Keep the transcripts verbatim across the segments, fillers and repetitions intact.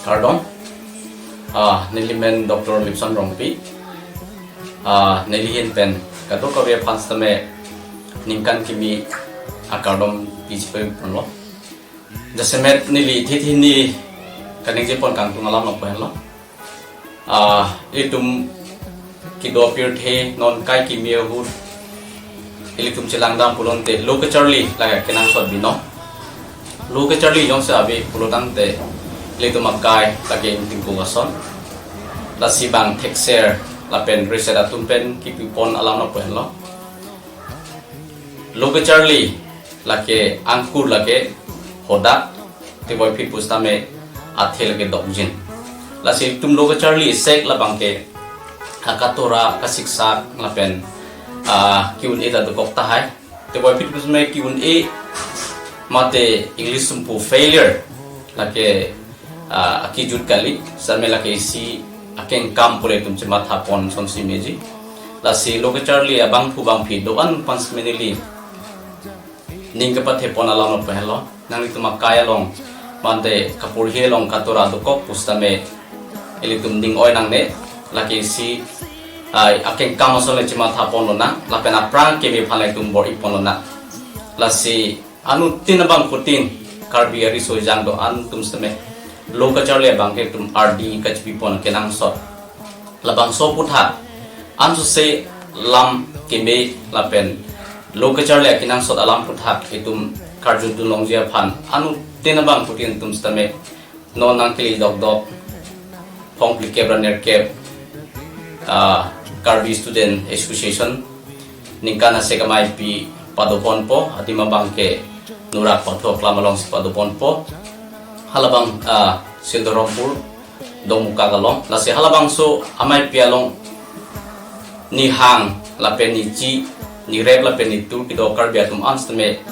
Kardom. Ah, nelimen Doctor Lipson Rongpi. Ah, nelihin pen kadokave aphan sitame ningkan kimi akardom piji ponlo. Jasemet neli thithini kaningje pon kangtung alam lapu henlo. Ah, itum kedo pirthe non kai kimi ahut ilitum chelangdam pulote lo kacharli lake kenangsot binong. Lo kacharli jongsi ave pulotangte ilitum akai lake ingtingkung ason. Lasi bang thekser lapen reset atum pen kipi pon alam lapu henlo. Lo kacharli lake angkur lake hodak, tevoiphit pusitame athe lake dokjin. Lasi itum lo kacharli sek labang ke akatora kasiksak lapen, ah, ki-un-e ta dokok tahai. Tevoiphit pusitame ki-un-e mate English sumpu failure lake, ah, akejut kali, sitame lake isi akengkam pu ilitum chematha pon sonsi meji. Lasi lo kacharli abangphu bangphi do-an aphan sitame neli ning kepathe pon alam lapu henlo. Nanglitum akai along mate kaporhi along katora dokok pusitame ilitum ning oi nangne, lake isi, ah, akengkam ason le chematha pon lonang, lapen aphrang keme aphan le itum bor-i pon lonang. Lasi anuttin abangphutin Karbi ariso ejang do-an atum sitame lo kacharli abang ke itum ardi kachipi pon kenangsot. Labangso aputhak ansose lam keme lapen lo kacharli akenangsot alam aputhak itum karjudun longji aphan anuttin abangphutin atum sitame non nangkele dokdok phongphlikep ra nerkep, ah, Karbi Student Association ningkan asek ameipi pado ponpo, adim abang ke Nurak Pathok lam alongsi pado ponpo. Halabang, ah, Sildhorompur Dongmukak along. Lasi halabangso ameipi along nihang lapen nichi, nirep lapen nitur kedo Karbi atum an sitame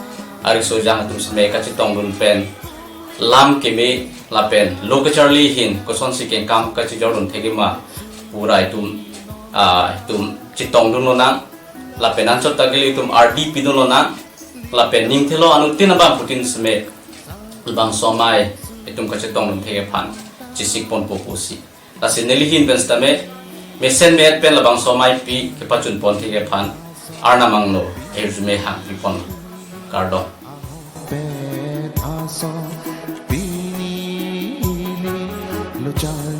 ariso ejang atum sitame kachetongdun pen lam keme lapen lo kacharli ahin kosonsi kengkam kachijordun thekji ma pura itum, ah, itum chetongdun lonang. Lapen anchot ta kele itum ardi pidun lonang. Lapen ning thelo anuttin abangphutin sitame labangso amei itum kachetongdun thekji aphan chesik ponpo pusi. Lasi nelihin pen sitame mesen me-et pen labangso ameipi kepachun pon thekji aphan Arnam angno hirjume hangpi pon. Kardom. Pet aso pini ini lo char